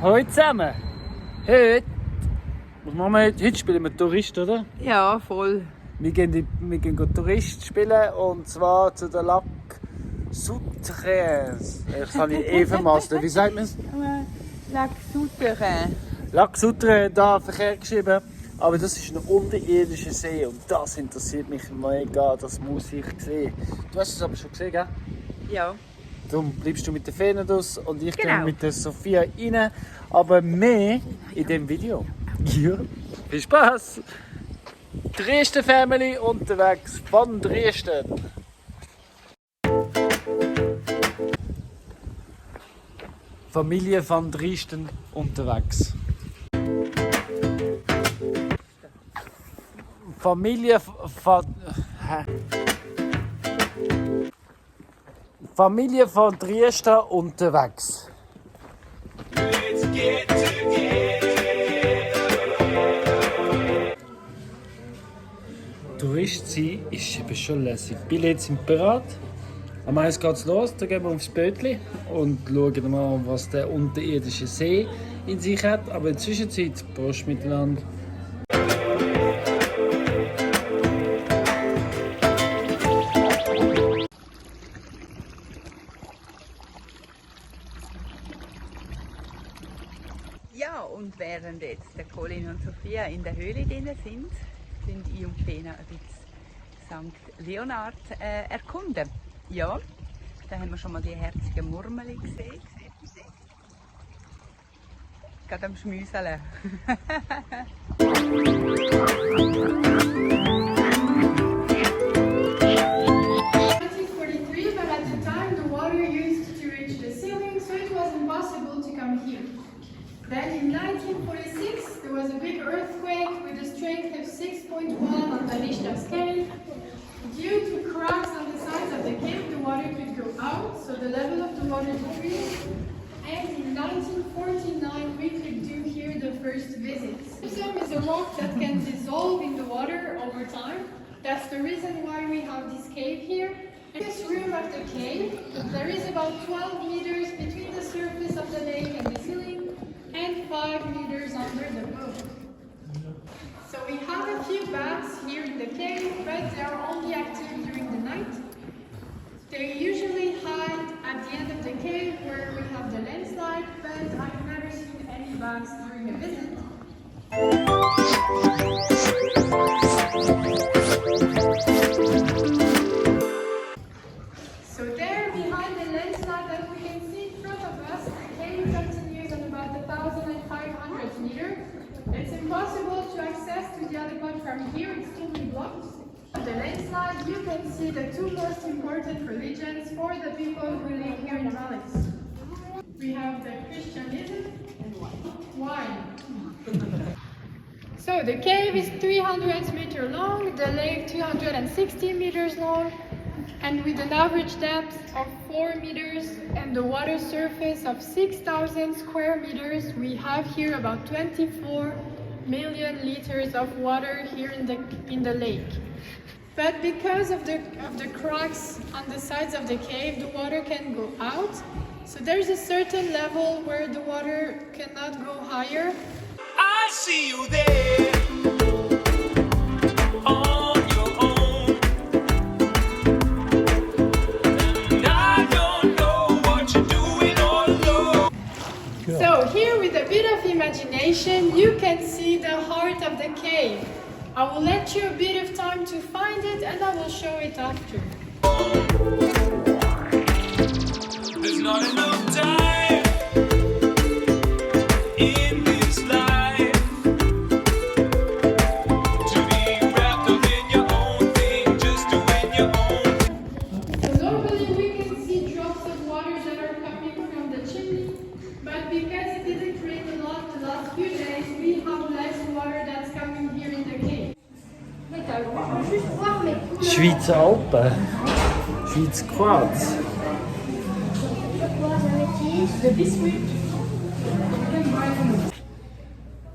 Hallo zusammen! Was machen wir heute? Heute spielen wir Touristen, oder? Ja, voll. Wir gehen Touristen spielen und zwar zu der Lac Souterrains. Das kann ich vermasseln. Wie sagt man es? Lac Souterrains. Lac Souterrains, da verkehrt geschrieben. Aber das ist ein unterirdischer See und das interessiert mich mega, das muss ich sehen. Du hast es aber schon gesehen, gell? Ja. Darum bleibst du mit der Fähne draus und ich gehe Genau. mit der Sophia rein. Aber mehr in diesem Video. Ja. Viel Spaß! Touristen Family unterwegs von Drieschta. Familie von Drieschta unterwegs. Familie von Drieschta unterwegs. Tourist sein ist eben schon lässig. Die Billets sind bereit. Am 1 geht's los, dann gehen wir aufs Bötli und schauen mal, was der unterirdische See in sich hat. Aber in der Zwischenzeit, Prost miteinander. Ja, und während jetzt der Colin und Sophia in der Höhle drin sind ich und Fena ein bisschen St. Leonhard erkunden. Ja, da haben wir schon mal die herzigen Murmeli gesehen. Gerade am Schmüseln. 1943, but at the time the water used to reach the ceiling, so it was impossible to come here. Then in 1946 there was a big earthquake with a strength of 6.1 on the Richter scale. Due to cracks on the sides of the cave, the water could go out, so the level of the water decreased. And in 1949 we could do here the first visit. Gypsum is a rock that can dissolve in the water over time. That's the reason why we have this cave here. In this room of the cave, there is about 12 meters between the surface of the lake and the ceiling, and 5 meters under the boat. So we have a few bats here in the cave, but they are only active during the night. They usually hide at the end of the cave where we have the landslide, but I've never seen any bats during a visit. So there behind the landslide that we can see in front of us, the cave continues on about 1,500 meters. It's impossible to access to the other part from here, it's totally blocked. On the landslide, you can see the two most important religions for the people who live here in Valais. We have the Christianism and wine. So the cave is 300 meters long, the lake 260 meters long, and with an average depth of 4 meters and the water surface of 6,000 square meters, we have here about 24 million liters of water here in the lake. But because of the cracks on the sides of the cave, the water can go out. So there's a certain level where the water cannot go higher. I see you there on your own, and I don't know what you're doing all alone. So here with a bit of imagination, you can see the heart of the cave. I will let you a bit of time to find it and I will show it after. There's not enough time in this life to be wrapped up in your own thing, just doing your own. So normally we can see drops of water that are coming from the chimney, but because it didn't rain a lot the last few days, we have less water that's coming here in the cave. Schweizer Alpen. Schweizer Quarz.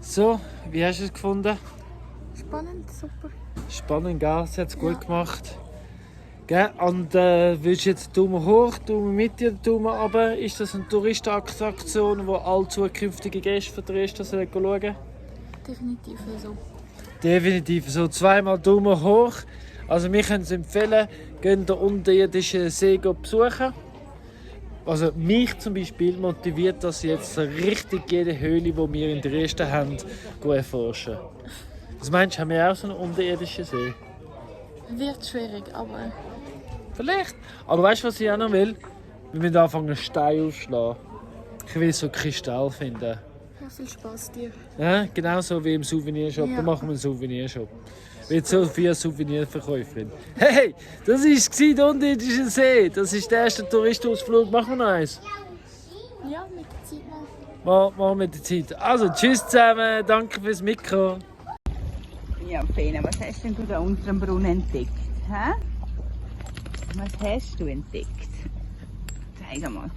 So, wie hast du es gefunden? Spannend, super. Spannend, gell? Sie hat es gut gemacht. Gell? Und willst du jetzt Daumen hoch, Daumen mit oder Daumen runter? Ist das eine Touristenattraktion, wo alle zukünftigen Gäste von Dresden schauen sollen? Definitiv so. Definitiv so. Zweimal Daumen hoch. Also wir können es empfehlen, gehen den unterirdischen See besuchen. Also mich zum Beispiel motiviert das jetzt richtig jede Höhle, die wir in Dresden haben, zu erforschen. Was meinst du, haben wir auch so einen unterirdischen See? Wird schwierig, aber Vielleicht. Aber weißt du, was ich auch noch will? Wir müssen anfangen, Steine aufzuschlagen. Ich will so Kristall finden. ja, viel Spaß dir. Ja, genau so wie im Souvenirshop. Ja. Da machen wir einen Souvenirshop. Mit so viel Souvenirverkäuferin. Hey, das war der unterirdische See. Das ist der erste Touristenausflug. Machen wir noch eins? Ja, mit der Zeit mal. Machen wir mit der Zeit. Also, tschüss zusammen. Danke fürs Mikro. Ja, Pena, was hast denn du da unter dem Brunnen entdeckt? Hä? Was hast du entdeckt? Zeig mal.